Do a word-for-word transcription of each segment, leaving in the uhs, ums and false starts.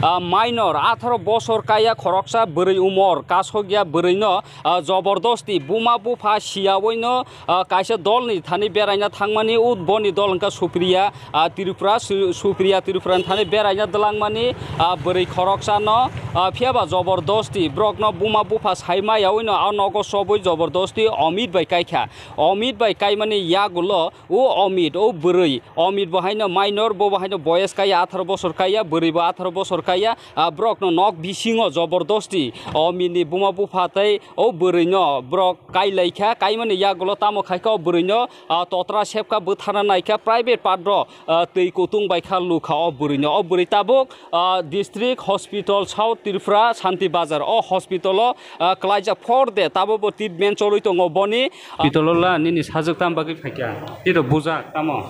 ah, minor atharo bosor kaiya khoroksa bwrwi umor kasokya bwrwino, ah, jobordosti buma bupha siyaoino, ah, kaisa dolni thani beraina thangmani, o boni dol wngkha Supriya, ah, Tripura, Su-, Supriya Tripura ni thani beraina dwlangmani, ah, bwrwi khoroksano, ah, phiyaba jobordosti borokno buma bupha sai mayaoino a nogo sobwi jobordosti Omit bai kaikha. Omit bai kaimani yagulo o Omit, o bwrwi, Omit bo haino minor, bo bo haino boyes kaiya, atharo bosor kaiya, bwrwi bo atharo bosor kaiya, ah, borokno nok bisingo jobordosti Omit ni buma bupha tei o bwrwino borok kailaikha, kaimani yagulo tamo khaikha o bwrwino, ah, totra sepkha, bwtharna naikha, private part ro, ah, twi kutung bai kha lukha o bwrwino. O bwrwi tabuk, ah, District Hospital South Tripura Santi Bazar, o hospital o, ah, klaijak phor de, tabuk bo treatment choli tongo boni. Hospital o la nini sajwk tam bagwi phaikha? Tito bujak tamo?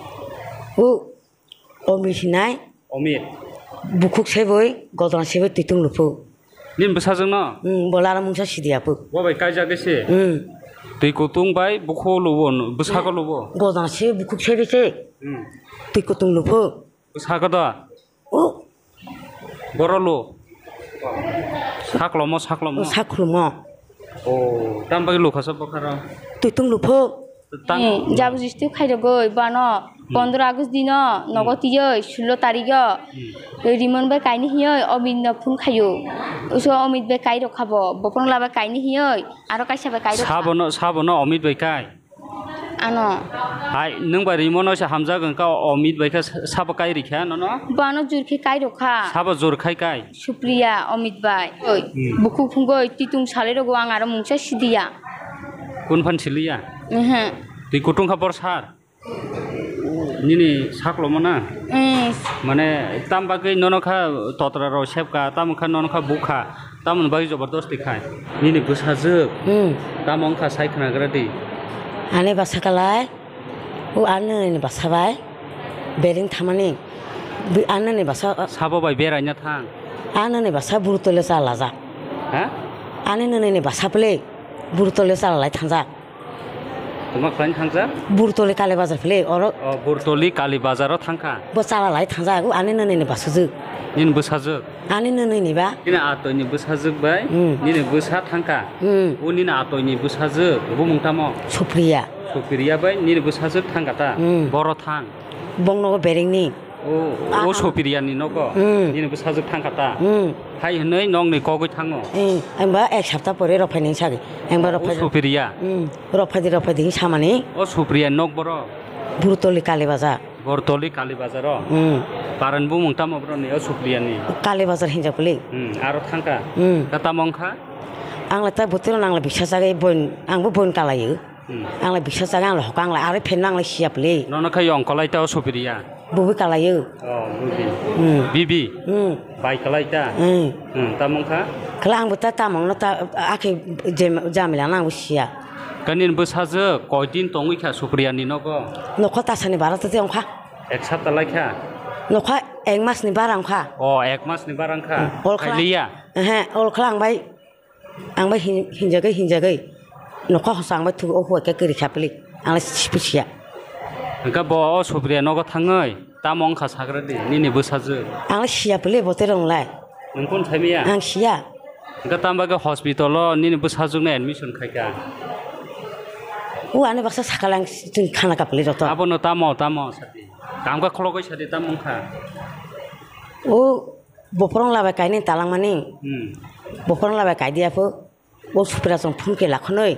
O Omit hinai. Omit. Bukhuk seboi, godona seboi, twitung luphu. Nini bwsajwkno? Hmm, bo lara mungsa sidiya phu. Bo bai kaijak se? Hmm. Twi kutung bai bukhuk lubo, bwsago lubo? Godona se bukhuk seboi se. Hmm. Twi kutung luphu. Bwsago da? O. Boro lu. Saklomo, saklomo. O, saklomo. O, tam bagwi lukha sa bokharo? Twitung luphu. Tang- Hmm, jabu jistu khairogoi bano Hmm. pondro August dino nogo Hmm. tiyoi sullo tarigo Hmm. rimon bai kaini hiyoi Omit no phone khayo. Uso Omit bai kai rokha bo, boprong la bai kaini hiyoi aro kaisa bai kai rokha. Sabono, sabono Omit bai kai? Ano. Hai, nwng bai rimono se hamjak wngkha Omit bai khe sa-, sabo kai rikha nono? Bo ano jur khe kai rokha. Sabo jur khai kai? Supriya, Omit bai. Oi, Hmm. bukhuk phungoi twitung salai rogo ang aro mungsa sidiya. Kun phan siliya? Mhm. Twi kutung kha bor sar? Nini saklomo na? Mm. Mane tam bagwi nono kha totra rok sepka, tamo kha nono kha bukha, tamoni bagwi jobordosti khai. Nini bwsajwk Hmm. tamo wngkha sai khnagra di. Ani basa kalai. O ani nini basa bai. Bering thamani. Bi ani nini basa. Sabo bai beraina thang. Ani nini basa buru tole cha laja. Ha? Ani nini basa ple buru tole cha lai thangja. Tuma khlaina thangjak? Burtoli Kali Bazar phile, oro. O, Burtoli Kali Bazar o thangkha? Bo chala lai thangjak, o ani nini ni bwsajwk. Nini bwsajwk? Ani nini ni ba. Nini atoi ni bwsajwk bai, Hmm. nini bwsa thangkha? Hmm. O nini atoi ni bwsajwk, bumung tamo? Supriya. Supriya bai nini bwsajwk thangkha ta? Hmm. Boro thang? Bong nogo bereng ni. O, o Supriya ni nogo? Hmm. Nini bwsajwk thangkha ta? Hmm. Hai hwnwi nokni kogwi thango? Hmm. Ang ba ek sapta pore rok phainai sagwi. Ang ba rok O phai Supriya? Hmm. Rok phaidi, rok phaidi hwn samani. O Supriya ni nok boro? Burtoli Kali Bazar. Burtoli Kali Bazar o? Hmm. Paran bumung tamo boroni o Supriya ni? Kali Bazar hinjak pili. Hmm. Aro thangkha? Hmm. Ka tamo wngkha? Ang le ta butiro nang le bisa sagwi boin, ang bo boin kalaio. Hmm. Ang le bisa sagwi ang le hoka ang le aro phen nang le siya pili. Nono khe yong kolai ta o Supriya? Bubi kalaio. Oh, bubi. Hmm. Bibi? Hmm. Bai kalai ta? Hmm. Hmm, tamo wngkha? Khala ang bo ta tamo wngno ta akhe jem-, jamila nang bo siya. Khe nini bwsajwk koi din tongwi kha Supriya ni nogo? Nokha tasani bara tei wngkha. Ek sapta lai kha? Nokha ek mas ni bara wngkha. O, ek mas ni bara wngkha? Hmm. Ol khala. Khailiya? Ehe, ol khala ang bai, ang bai hin-, hinjagwi, hinjagwi. Nokha hosa ang bai thugo, o huwa khe kwrwi kha pili. Ang lai sipu siya. Hwnkhe bo o Supriya nogo thangwi tamo wngkha sagra di, nini bwsajwk? Ang lai siya pili bo tei rong lai. Nwng kunu saimaya? Ang siya. Hwnkhe tamo bagwi hospital o nini bwsajwkno admission khaikha? O ani baksa sakal ang chwng khana kapli joto. Abono tamo, tamo sadi. Kamkha khologwi sadi tamo wngkha. O bophorong labai kainwi talangmani. Hmm. Bophorong labai kaidiya pho. O Supriya chwng phone khe lakhonwi.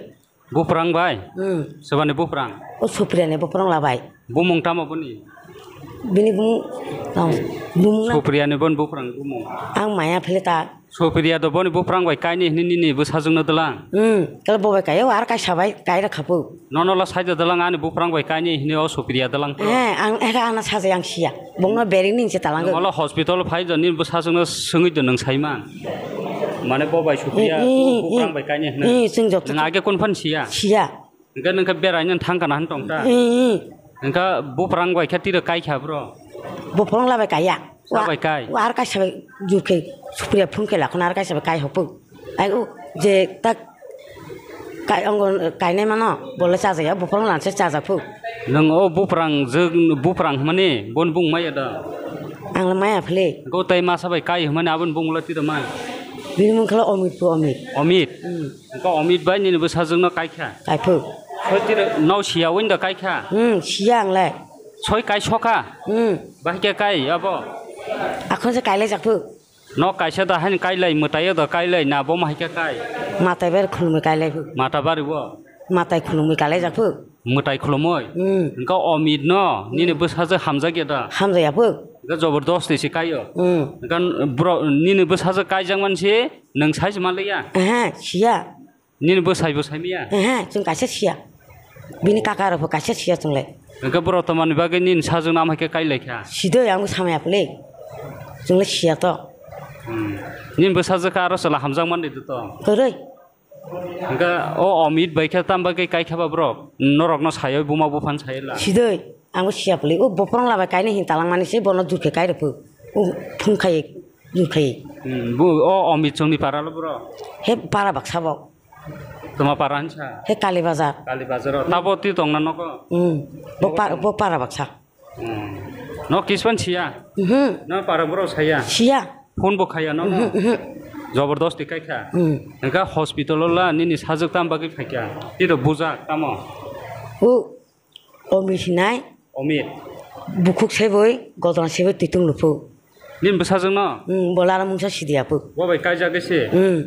Buprang bai? Hmm. Sobani buprang? O Supriya ni buprang labai. Bumung tamo boni? Bini bumung, tamo, bumung na? Supriya ni bon buprang bumung. Ang maya phile ta. Supriya do boni buprang bai kaini hini nini bwsajwk no dwlang? Hmm. Kala bo bai kayo ar kaisa bai kai rakha phu. Nono la saida dwlang ani buprang bai kaini hini o Supriya dwlang phu. Eh, ang eka ana sajai ang siya. Bongno bering ning se talang. Nono la hospital phai do nini bwsajwk no swngwi do nwng saiman. Mane bo bai Supriya, eh, eh, buprang eh, bai kaini hini. Eh, chwng jok. Nwng age kun phan siya? Siya. Hwnkhe nwng khe beraino thangkha na hwn tong ta? Ee. Hwnkhe buprang bai khe tiro kai kha bro? Buprang labai kaiya. Sa bai kai? Wa ar kaisa bai jur khe Supriya phone khe lakhona ar kaisa bai kai hopuk. Ai u je tak kai ongo kainai mano bole chajaya buprang lanse chajak phuk. Nwng o buprang jwk buprang hwnmani bon bung maya da? Ang le maya philwi. Go tai masa bai kai hwnmani aboni bumung le tiro ma. Bini mung khala Omit pu Omit. Omit. Hmm. Go Omit bai nini bwsajwk no kai kha. Kai phu. Soi tiro no siya win da kai kha. Hmm, siya ang le. Soi kai soka. Hmm. Bai ke kai abo. Akhon se kai le jak phu. No kaisa da hani kai lai mwtai da kai lai na bo ma hai ke kai. Matai ber khulumwi kai lai phu. Mata bari bo. Matai khulumwi kai lai jak phu. Mwtai khulumwi? Hmm. Hwnkhe Omit no nini bwsajwk hamjakya da? Hamjakya phu. Hwnkhe jobordosti se kaio? Hmm. Hwnkhe bro, nini bwsajwk kaijakmani se nwng sai se manliya? Ehe, siya. Nini bwsai bo saimanya? Ehe, chwng kaisa siya. Bini kaka rok bo kaisa siya chwng le. Hwnkhe bro, tamani bagwi nini sajwk no amhai khe kailaikha? Sidoi, ang bo samaya phulwi. Chwng le siya to. Hmm. Nini bwsajwk khe aro chwla hamjakmani rwdi to? Kwrwi. Hwnkhe o Omit bai khe tamo bagwi kaikha ba borok? Norokno sayo, buma buphano sayo la. Sidoi, ang bo siya puli. O bophorong labai kainwi hin talangmani se bono jur khe kai rw phu. O phung khai, jur khai. Hmm, bo o Omit chongni para lo bro? He para baksa bo. Toma para hinsa? He Kali Bazar. Kali Bazar o. Tabo twi tongna nogo? Hmm. Bo pa-, bo para baksa. Hmm. No kispan siya? Mhm. No para borok saya? Siya. Phone bo khaya no? Mhm, mhm. Jobordosti kaikha? Hmm. Hwnkhe hospital o la nini sajwk tamo bagwi phaikha? Tito bujak tamo? O, Omit hinai. Omit. Bukhuk seboi, godona seboi, twitung luphu. Nini bwsajwk no? Hmm, bola aro mungsa sidiya phu. Bo bai kaijak se? Hmm.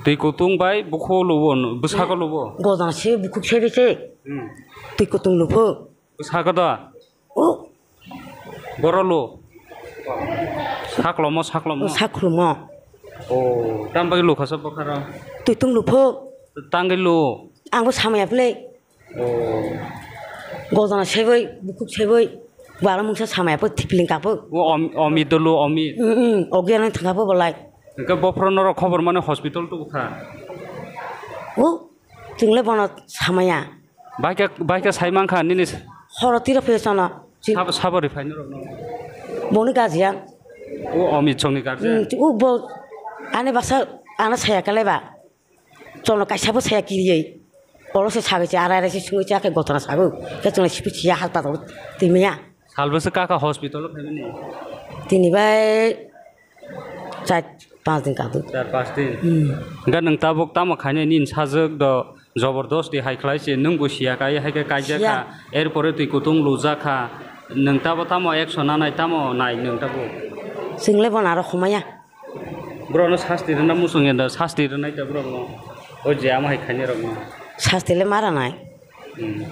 Twi kutung bai bukhu lubo, bwsako lubo? Godona seboi, bukhuk seboi se. Hmm. Twi kutung luphu. Bwsako da? O. Boro lo. Saklomo, saklomo. O, saklomo. O, tam bagwi lo khasa bokharo? Twitung luphu. Tangwi lo. Ang bo samaya phulwi. O. Godona seboi, bukhuk seboi. Bara mungsa samaya phu, thipling kaphu. O, Om-, Omit dolo, Omit. Mm, mm. Ogya nang thangkha phu bolai. Hwnkhe bophoro norok khobor mani hospital tubu kha. O, chwng le bono samaya. Baikha, baikha sai mankha nini s- Horo tiro phe sono. Chi- Sabo, sabo ri phaini rok no? Boni guardian. O Omit chongni guardian? Hmm, o bo ani basa ano saya kale ba. Chono kaisa bo saya kiriye. Oro se sagai se arai arai se sungui se akhe gotona sago. Ke chona sipi siya hal patalo timya. Salbwse kaka hospital o phaimani? Tini bai char panch din kadu. Char panch din? Hmm. Hwnkhe nwng tabuk tamo khainai nini sajwk do jobordosti hai khlai se nwng bo siya kai hai khe kaijak kha. Siya. Erpore twi kutung lujak kha. Nwng tabo tamo action nanai tamo nai nwng tabuk? Chwng le bono aro khumaya. Borokno sasti rwna muchung ya da, sasti rwnai da borokno. O je amo hai khainai rokno. Sasti le ma rwnai. Hmm.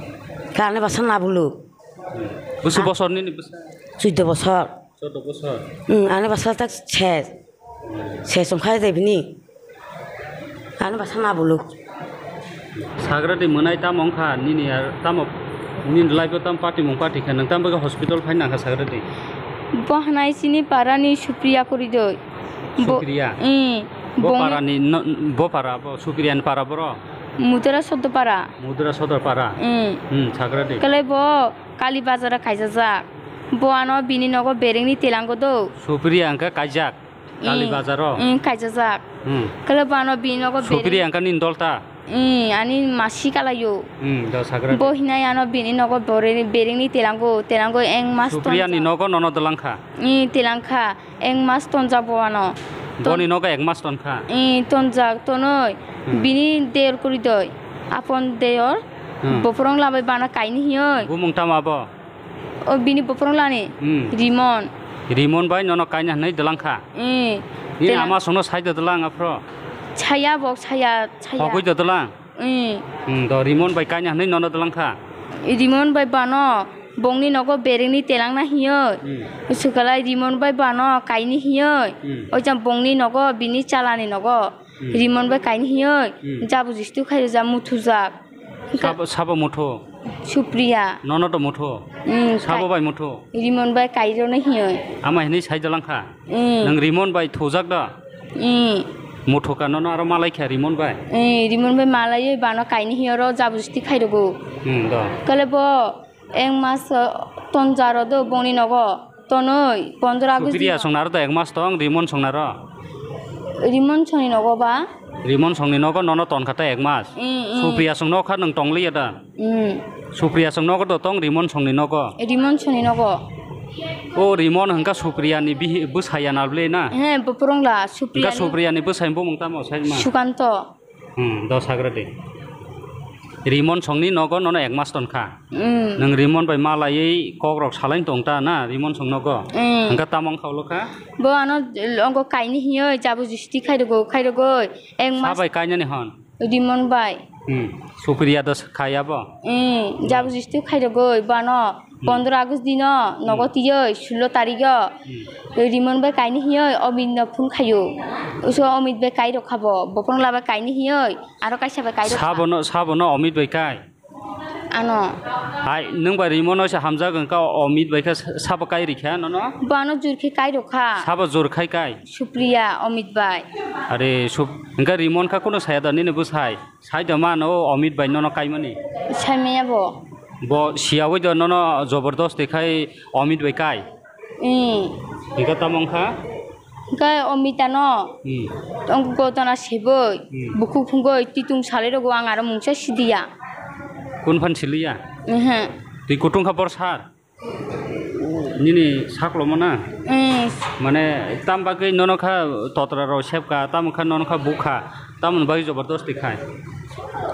Khe ani bwsa nabuluk. Hmm. Bwswk bosor nini bwsa? Chuddo bosor. Chuddo bosor? Hmm, ani bwsa tak se. Se chwng khai de bini. Ani bwsa nabuluk. Sagra de mwnai tamo wngkha nini ar tamo nini life o tamo party mung party khe nwng tamo bagwi hospital phai nangkha sagra de? Bo hwnai chini para ni Supriya kwrwi doi. Bo- Supriya? Hmm. Bo Bongni- para ni no-, bo para bo Supriya ni para boro? Mudra Sodopara. Mudra Sodopara. Hmm. Hmm, sagra de. Kale bo Kali Bazar o khaijajak. Bo ano bini nogo berengni telango do. Supriya hwnkhe kaijak Kali Bazar o? Hmm, kaijajak. Hmm. Kale bo ano bini nogo bereng- Supriya hwnkhe nini dol ta? Hmm, ani masi kalaio. Hmm, do sagra de. Bo hinai ano bini nogo bore-, berengni telango, telango eng mas Supriya ni tonjak. Nogo nono dwlang kha? Hmm, telang kha. Ek mas tonjak bo ano. Ton- Boni nogo ek mas ton kha? Ee, tonjak, tonoi. Hmm. Bini deyor kwrwi doi. Apon deyor. Hmm. Bophorong labai bana kaini hioi. Bumung tamo abo? O bini bophorong lani. Hmm. Rimon. Rimon bai nono kaina hinui dwlang kha? Ee. Nini ama songno sai da dwlang aphro? Saya bo, saya, saya. Hogwi da dwlang? Ee. Hmm, do Rimon bai kaina hinui nono dwlang kha? Rimon bai bano bongni nogo berengni telangna hioi. Hmm. Swkhalai Rimon bai bano kaini hioi. Hmm. Oijang bongni nogo bini chalani nogo. Hmm. Rimon bai kaini hioi. Hmm. Jabu jistu khairok ja muthujak. Sabo, sabo muthu? Supriya. Nono do muthu? Hmm, sabo kai- bai muthu? Rimon bai kairokno hioi. Ama hinui sai dwlang kha? Hmm. Nwng Rimon bai thujak do? Hmm. Muthu ka nono aro malai kha Rimon bai? Hmm, Rimon bai malaioi bano kaini hioro jabusti khairogo. Hmm, do. Kale bo ek mas, uh, tonjaro do bongni nogo. Tonoi, pondro August Supriya dino. Songnaro do ek mas tong, Rimon songnaro? Rimon songni nogo ba? Rimon songni nogo nono ton kha ta ek mas. Hmm, hmm. Supriya song nokha nwng tongliya da? Hmm. Supriya song nogo do tong, Rimon songni nogo? Rimon songni nogo. O Rimon hwnkha Supriya ni bihi, bwsai ya nalble na? He, bo phwrwngla Supriya Hwnkha ni. Supriya ni bwsai bumung tamo sai ma? Sukanto. Hmm, dos hagra de. Rimon songni nogo nono ek mas tonkha. Hmm. Nwng Rimon bai malaiwi kokrok salaini tongta na Rimon song nogo? Hmm. Hwnkha tamo wngkha ulo kha? Bo ano ongo kaini hiyo jabu justi khairogoi, khairogoi. Ek mas. Sabai kainani hon? Rimon bai. Hmm. Supriya dos khaya bo? Hmm. Jabu justi khairogoi, bano. Hmm. Pondro August dino nogo Hmm. tiyoi, sullo tarigo. Hmm. Tei Rimon bai kaini hiyoi, Omit no phone khayo. Uso Omit bai kai rokha bo, bophang la bai kaini hiyoi, aro kaisa bai kai rokha. Sabono, sabono Omit bai kai? Ano. Hai, nwng bai Rimon no se hamjak wngkha, Omit bai khe sa-, sabo kai rikha nono? Bo ano jur khe kai rokha. Sabo jur khai kai? Supriya, Omit bai. Are, Sup-, hwnkhe Rimon kha kuno saya da nini bwsai? Sai da mano o Omit bai nono kaimani? Sai maya bo. Bo siyawi da nono jobordosti khai Omit bai kai? Hmm. Hwnkhe tamo wngkha? Hwnkhe Omit ano Hmm. tong gotana seboi, Hmm. bukhuk phungoi, titung salai rogo ang aro mungsa sidiya. Kun phan siliya? Mhm. Twi kutung kha bor sar? Nini saklomo na? Mm. Mane, tam bagwi nono kha totra rok sepka, tamo kha nono kha bukha, tamoni bagwi jobordosti khai?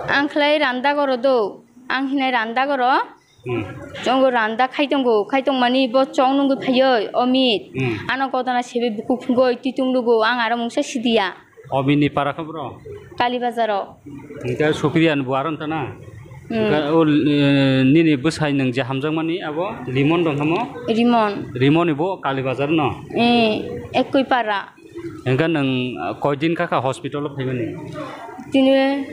Ang khlai randa goro do, ang hinai randa goro. Mm. Chongo randa khai tongo, khai tongmani bo chong nungwi phaioi, Omit. Mm. Ano gotana sebi buku phungoi, titung lugo, ang aro mungsa sidiya. Omit ni para khe bro? Kali bazar o. Hingke Supriya ni bo aro wngkha na? Hmm. Hingke o, eh, nini bwsai nwng je hamjakmani abo Rimon dong hamo? Rimon. Rimon ni bo Kali bazar no? Eh, ekoi para. Hingke nwng, ah, koi din kha kha hospital o phaimani? Tini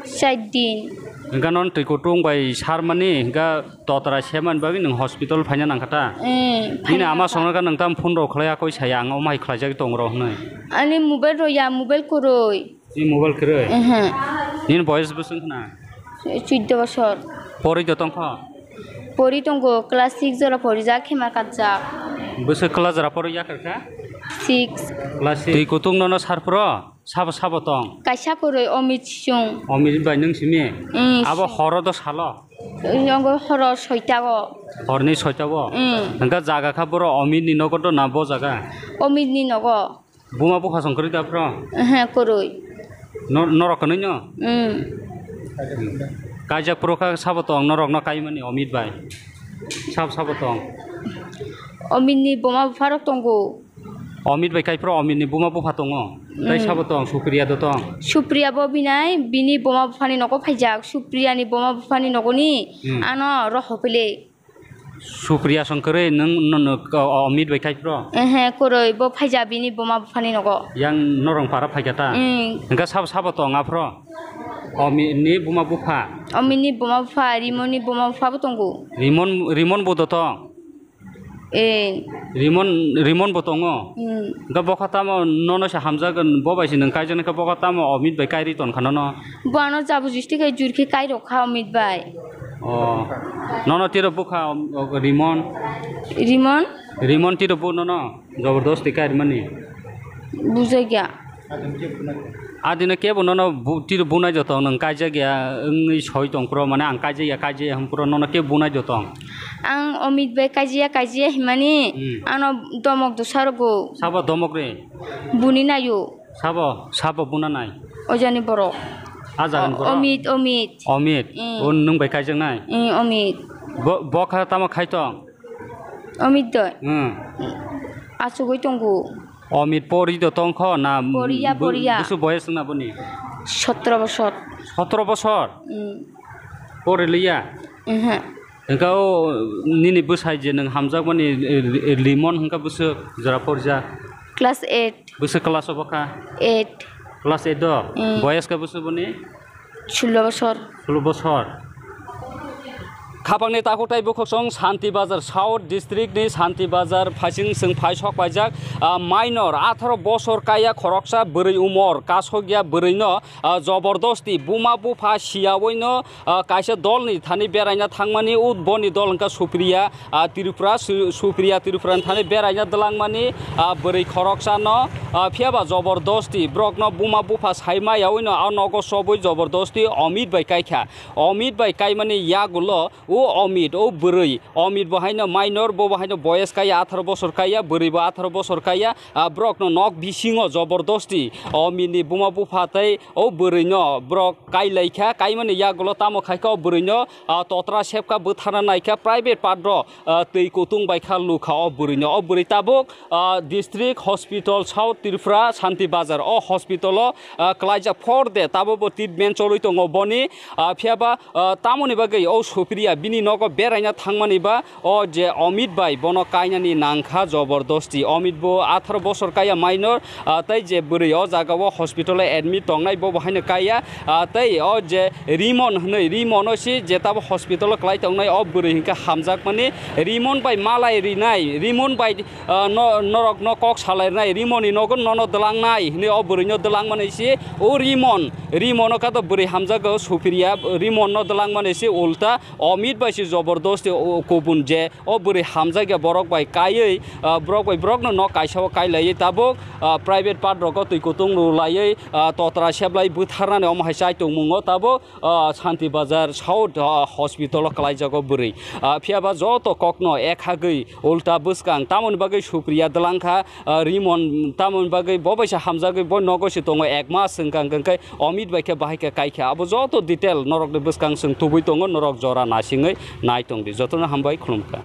char din. Hingke non twi kutung bai sarmani hingke Totra semani bagwi nwng hospital phaina nangkha ta? Eh, Nini phaina ama nangkha. Songno kha nwng tam phone rok khlai ya koi saya ang omo hai khlaijagwi tong rw hwnwi. Ani mobile rw ya, mobile kwrwi. Ni mobile kwrwi? Ehe. Nini boyes bwswk wngkha na? Chuddo bosor. Pori do tongkho? Pori tongo, class six jora porijak, hema katjak. Bwswk class jora pori yakarkha? Six. Class six. Twi kutung nono sar phro? Sabo sabo tong? Kaisa kwrwi Omit Singh. Omit bai nwng simi? Mm, Abo si- horo do salo? Yongo horo soita o. Horni soita o? Mm. Hingke jaga kha boro Omit ni nogo do na bo jaga? Omit ni nogo. Buma bupha song kwrwi da phro? Ehe, kwrwi. No-, norok kwnwi no? Mm. Kaijak phro kha sabo tong norok no kaimani Omit bai? Sab sabo tong? Omit ni buma bupha rok tongo. Omit bai kai phro Omit ni buma bupha tongo. Tai Mm. Sabo tong, Supriya do tong. Supriya bo binai, bini buma bupha ni nogo phaijak. Supriya ni buma bupha ni nogo ni Mm. Ano roho pele. Supriya song kwrwi nwng no, no, o, Omit bai kai phro? Ehe, kwrwi bo phaijak bini buma bupha ni nogo. Yang norong para phaikha ta? Mm. Hingke sabo sabo tong aphro? Omit ni buma bupha? Omit ni buma bupha, Rimon ni buma bupha bo tongo. Rimon, Rimon bo do tong? Eh. Rimon, Rimon bo tongo? Hmm. Hingke bokha tamo nono se hamjakgwn, bo bai se nwng kaijaknai khe bokha tamo Omit bai kairwi tonkha nono? Bo ano jabu justi khai jur khe kairok kha Omit bai. Oh. Nono tiro bukha, om-, o, Rimon? Rimon? Rimon tiro bu nono jobordosti kairmani? Bujai kya? Adino kebo nono bu-, tiro bunai jotong nwng kaijak ya wngwi soi tong phro, mane ang kaijak ya, kaijak ya hwn phro nono kebo bunai jotong? Ang Omit bai kaijak ya, kaijak ya himani Hmm. Ano domok do sarogo. Sabo domok re? Buni nayo. Sabo, sabo buna nai? Ojani borok. A jagani O-, borok? Omit, Omit. Omit. Hmm. O nwng bai kaijak nai? Hmm, Omit. Bo, bo kha tamo khai tong? Omit doi. Hmm. Achugwi tongo. Omit pori do tongkho na? Poriya, bu-, poriya. Busu boyes wngna boni? Sotro bosor. Sotro bosor? Hmm. Pori liya? Mhm. Hingke o nini bwsai je nwng hamjakmani, eh, eh, Limon hingke busu jora porja? Class eight. Busu class o bokha? Eight. Class eight do? Hmm. Boyes khe busu boni? Sullo bosor. Sullo bosor. Khapangni takhuk tei bukhuksong Santi Bazar, South District ni Santi Bazar phaising chwng phai sok paijak, ah, minor atharo bosor kaiya khoroksa bwrwi umor kasokya bwrwino, ah, jobordosti buma bupha siyawi no, ah, kaisa dol ni thani beraina thangmani, o boni dol wngkha Supriya, ah, Tripura, Su-, Supriya Tripura ni thani beraina dwlangmani, ah, bwrwi khoroksa no, ah, phiya ba jobordosti borok no buma bupha sai ma yawi no, ah, nogo sobwi jobordosti Omit bai kaikha. Omit bai kaimani yagulo O Amit, o bwrwi, Amit bo haino minor, bo bo haino boyes kaya, atharo bosor kaya, bwrwi bo atharo bosor kaya, ah, borokno nok bisingo jobordosti Amit ni buma bupha tei o bwrwino borok kailaikha, kaimani yagulo tamo khaikha o bwrwino, ah, totra sepkha, bwtharna naikha, private part ro, ah, twi kutung bai kha lukha o bwrwino. O bwrwi tabuk, ah, District Hospital South Tripura Santi Bazar o hospital o, ah, klaijak phor de, tabuk bo treatment choli tongo boni, ah, phiya ba, ah, tamoni bagwi o Supriya bini nogo beraina thangmani ba o je Amit bai bono kainani nangkha jobordosti. Amit bo atharo bosor kaya minor, ah, tei je bwrwi o jaga o hospital o admit tongnai bo bo haino kaiya, ah, tei o je Rimon hwnwi, Rimon o si je tabo hospital o klai tongnai o bwrwi hinkhe hamjakmani Rimon bai malai rinai, Rimon bai ah, no-, norokno kok salairnai, Rimonni nogo nono dwlangnai hwnwi o bwrwino dwlangmani se o Rimon, Rimono kato bwrwi hamjago Supriya, Rimonno dwlangmani se ulta Amit bai se jobordosti o kubun je o bwrwi hamjakya borok bai kaiwi, ah, borok bai borokno nok kaisa o kailaiwi tabuk, ah, private part rogo twi kutung rwlaiwi, ah, totra seplai bwtharnani omo hai chai tongmungo tabuk, ah, Santi Bazar South, ah, hospital o kalaijago bwrwi. Ah, phiya ba joto kokno ek hagwi ulta bwskang, tamoni bagwi Supriya dwlangkha, ah, Rimon tamoni bagwi bo baisa hamjagwi bo nogo se tongo ek mas hwnkha, hwnkhe Amit bai khe bahai khe kaikha. Abo joto detail norokni bwskang chwng tubui tongo, norok jora nasingwi nai tongdi. Jotono hambai, khulumkha.